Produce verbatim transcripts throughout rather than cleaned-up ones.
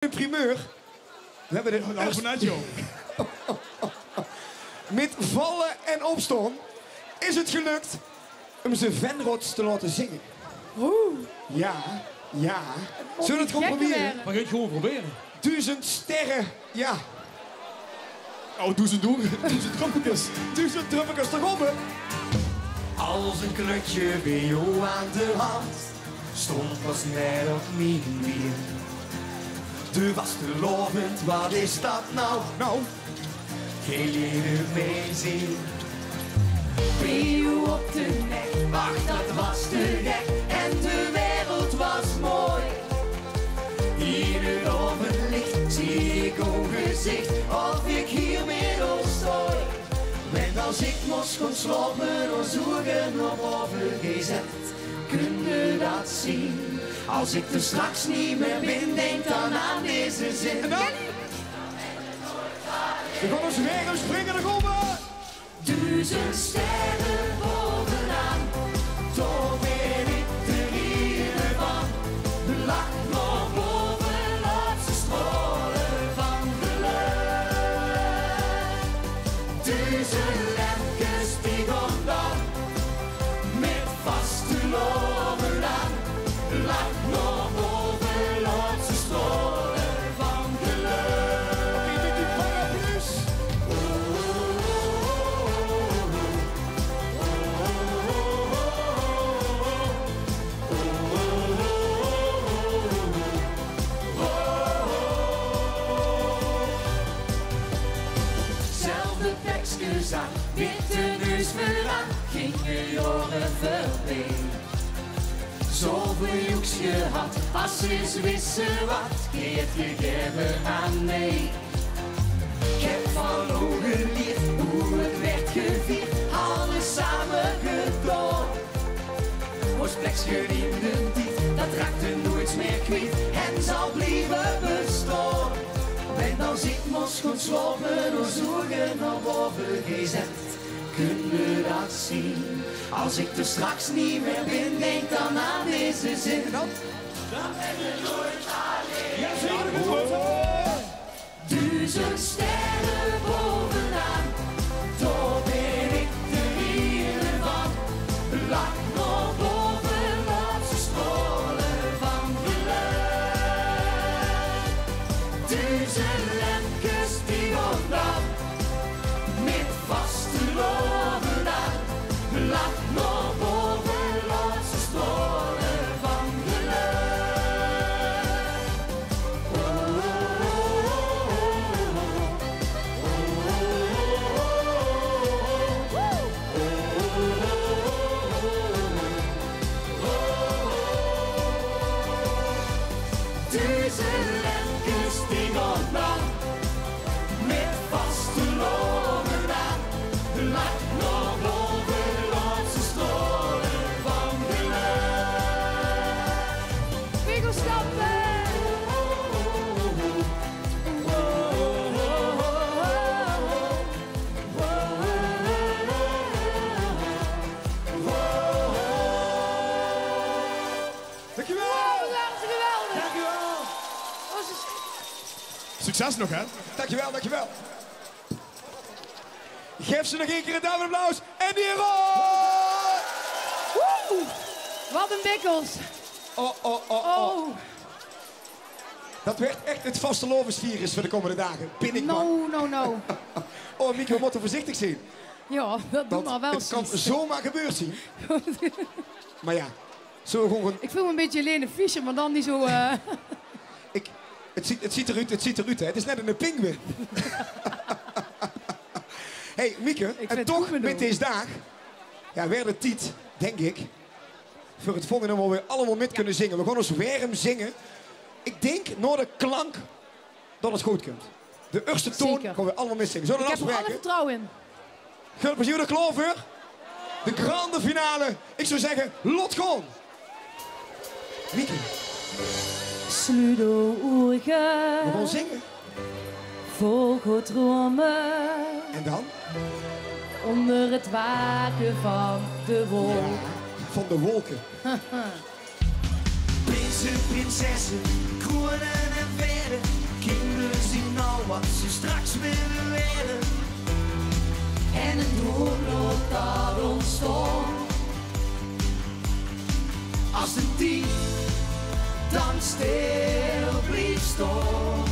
Ein primeur. We höbbe de... Mit valle en opstaon is 't gelök um ze Venrots te laote zinge. Oeh. Jao, jao. Zölle we 't gewoon probere? We gaon 't gewoon probere. Doezend sterre, jao. Oh, doezend oer. Doezend dröppelkes. Doezend dröppelkes, dao gaon we. Als ein knötje bie ow aan de hand stóng, waas 't net op mien wier. De vastelaovend, wat is dat now? Now, gein leed mie zeen. Bie ow op de nek, ach, dat waas te gek. En de wereld waas mooi. In 't aovendlich zeen ich ow gezich, of ich hie mit ow staon. Wen, als ich mós gaon slaope, ow ouge nao baove gezet, kóns se dat zeen. Als ich d'r straks neet mie bin, dink dan aan deze zin. En dan? We gaon ós weer springe, dao gaon we. Doezend sterre baovenaan, dao bin ich de reine van. Lach nao baove, laot ze straole van gelök. Doezend lempkes die gaon dan, mit vastelaovend aan. Lach nao baove, laot ze straole van gelök. Oké, mit die paraplu's. Zelfde pekskes aan, witte neus veuraan, ginge jaore veurbie. Zoväöl joeks gehad, as ze ins wisse wat, keert gegaeve aan mei. Ich höb van ow gelierd wie 't werd gevierd, alles same gedaon. Ós plekske in d'n tied, dat raakte noeits mie kwiet en zal blieve bestaon. Wen, als ich mós gaon slaope, ow ouge nao baove gezet, kóns se dat zeen. Als ich d'r straks neet mie bin, dink dan aan deze zin. En dan? Dan bös se noeits allein. Jao, zeker. Doezend sterre baovenaan, dao bin ich de reine van. Lach nao baove, laot ze straole van gelök. Doezend lempkes die gaon dan, mit vastelaovend aan. Lach nao baove, laot ze straole van gelök. Deze lempkes die gaon dan, mit vastelaovend aan. Lach nao baove, laot ze straole van gelök. Wiegel stappe! Dankjewel! Wow, dat is geweldig! Dankjewel! Succes nog, hè? Dankjewel, dankjewel. Gaef ze nog ein kier ein duimapplaus. En die rol! Woe! Wat ein bikkels. Oh, oh, oh, oh. Oh. Dat werd echt het vastelaovesvirus veur de kómmende daag, bin ik bang. No, no, no. Oh, Mieke, we mótte veurzichtig zeen. Jao, dat doon we waal. Want het kan zomaar gebeurd zeen. Maar ja, zölle we gewoon... Ik veul mich ein bietje Helene Fischer, maar dan neet zo, eh. Ik, het ziet, het ziet eruit, het ziet eruit, hè. Het is net ein pinguïn. Hey, Mieke, en toch mit dees daag, ja, werd het tied, denk ik, veur het volgende nummer, wo we allemaol mit kónne zinge. We gaon ós werm zinge. Ik dink, nao de klank, dat het good kump. De ierste toon gaon we allemaol mitzinge. Zölle we afspraeke? Ik heb er alle vertrouwe in. Gaon we plezeer, klaor veur de grande finale. Ik zou zegge, laot gaon. Mieke. Sluut ow ouge. We gaon zinge. Volg ow droome. En dan? Onder het wake van de wolk. Ja, van de wolken. Prinse, prinsesse, kroene en verre. stil blief staon.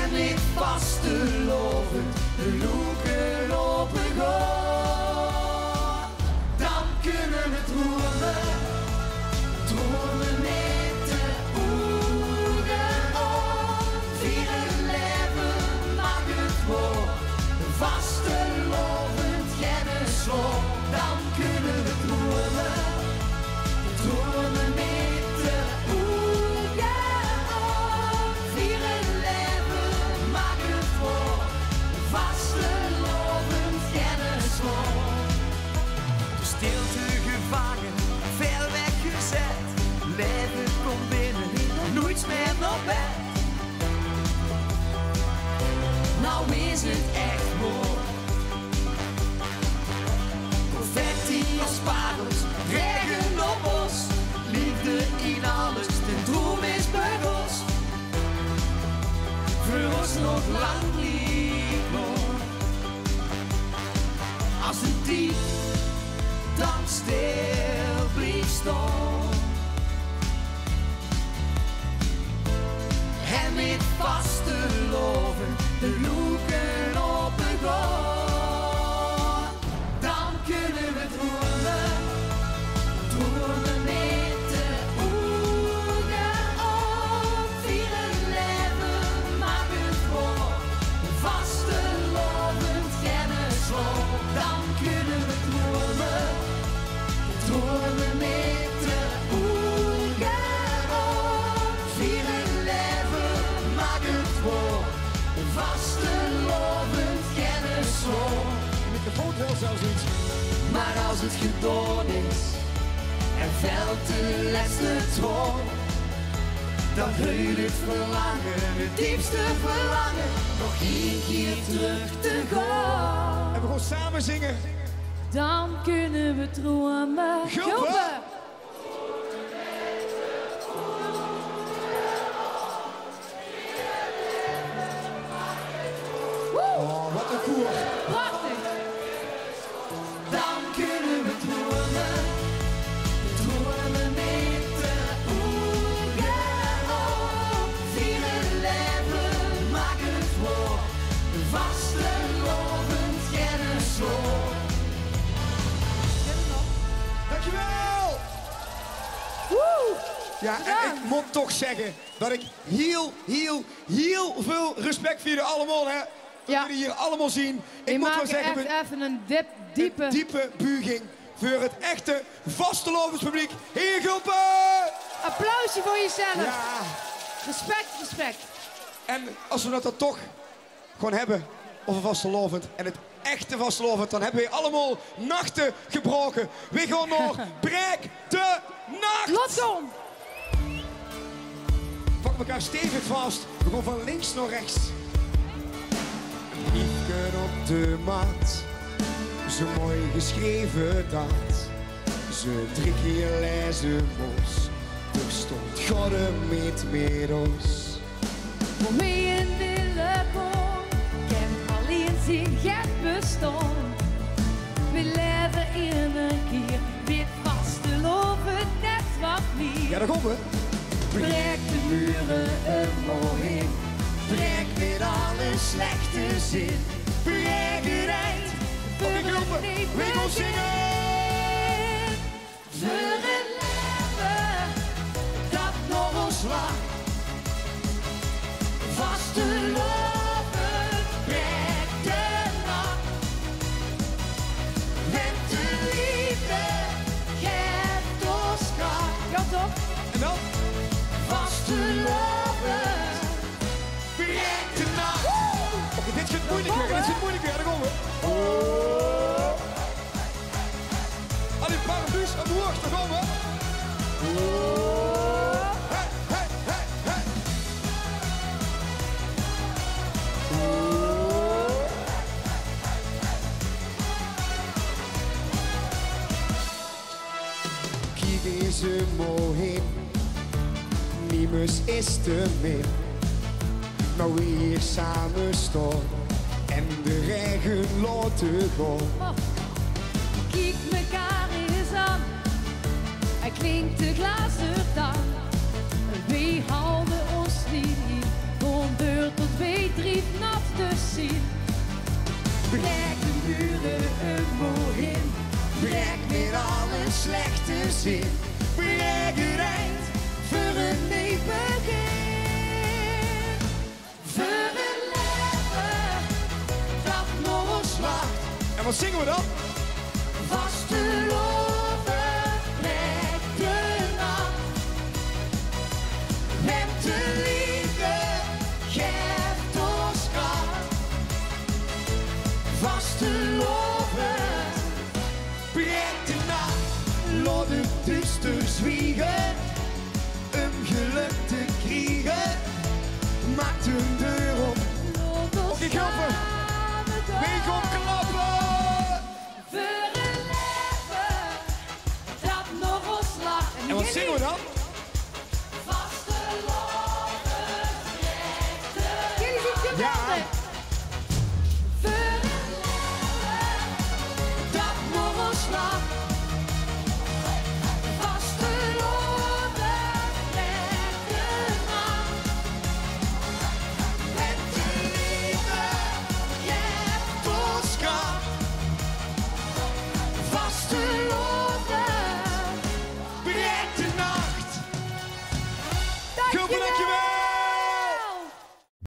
En mit vastelaovend de loeke ope gaon. Dan kunne we droeme, droeme mit de oege op. Viere 't laeve, maak 't waor. Vastelaovend, geine slaop. Dan kunne we droeme, droeme mit de oege op. Viere 't laeve, maak 't waor. Vastelaovend, geine slaop. De stilte gevange, wied weggezet. Laeve kump binne, noeits mieë nao bed. Noe is 't ech waor. Confetti es parels, raege op ós. Leefde in alles, de droom is bie ós. Veur ós nog lang neet klaor. Es de tied dan stil blief staon. En mit vastelaovend de loeke ope gaon. Dan kunne we droeme, droeme mit de oege op. Viere 't laeve, maak 't waor. Vastelaovend, geine slaop. Dan kunne we droeme, droeme mit de oege op. Viere 't laeve, maak 't waor. Vastelaovend, geine slaop. De microfoon wil zelfs iets. Mer es 't gedaon is en velt de lèste traon, dan huilt 't verlange, 't diepste verlange, nog ein kier trök te gaon. En we gaon same zinge. Dan kunne we droeme. Gulpe. Gulpe. Woe! Oh, wat ein koer. Prachtig. Dan kunne we droeme, droeme mit de oege op. Viere 't laeve, maak 't waor. Vastelaovend, geine slaop. Dankjewel! Woe! Ja, en ik moet toch zeggen dat ik heel, heel, heel veel respect voor jullie allemaal, hè. We kunnen hier allemaal zien. Ik moet wel zeggen, effe een diepe buiging voor het echte vastelaovespubliek hier in Gulpe. Applausje voor jezelf. Ja. Respect, respect. En als we dat dan toch gewoon hebben over vastelaovend en het echte vastelaovend, dan hebben we allemaal nachten gebroken. We gaan nog Breek de Nacht. Los dan. Pak elkaar stevig vast. We gaan van links naar rechts. Briefke op de mat. Zo mooi geschreven dat ze drie keer lezen moest. Toch stond God er niet met ons. Veur mej in de lök kènt allein zien get bestaon. We laeve in ein kier, wit vastelaovend net wat mier. Ja, daar komen we. Breek de mure umhoeg in, breek mit alle slechte zin. Breek 't eind, veur 't leef, we gaan zingen. Veur 't laeve dat nao ós lach. Vastelaovend, breek de nach. Want de leefde guf ós krach. Ja, toch? En dan? Vastelaovend, breek de nach. Oké, dit geit moeilijk worden, dit geit moeilijk worden. Daar komen we. Oh. Allee, paraplu's omhoog, daar gaan we. Hey, hey, hey, hey. Kiek ins umhoeg, nemes is te min. Noe weer same staon en de raege laote gaon. Oh. Kiek mekaar ins aan en Klink de glazer dan, weej halde ós neet in. Van deur tot weej drief nat de zin. Brek de mure umhoog in, brek mit alle slechte zin. Brek 't eind veur ein neej begin. Veur ein laeve dat nao ós lach. En wat zinge we dan? Vastelaovend brek de nach. Wem de leefde guf ós krach. Vastelaovend brek de nach. Laot 't duuster zwiege. Um gelök te kriege, maak de deur op. Oké, klappe. Weej gaon klappe. Veur ein laeve dat nao ós lach. En wat zinge we dan? Vastelaovend brek de nach. Jullie zien geweldig. Ja.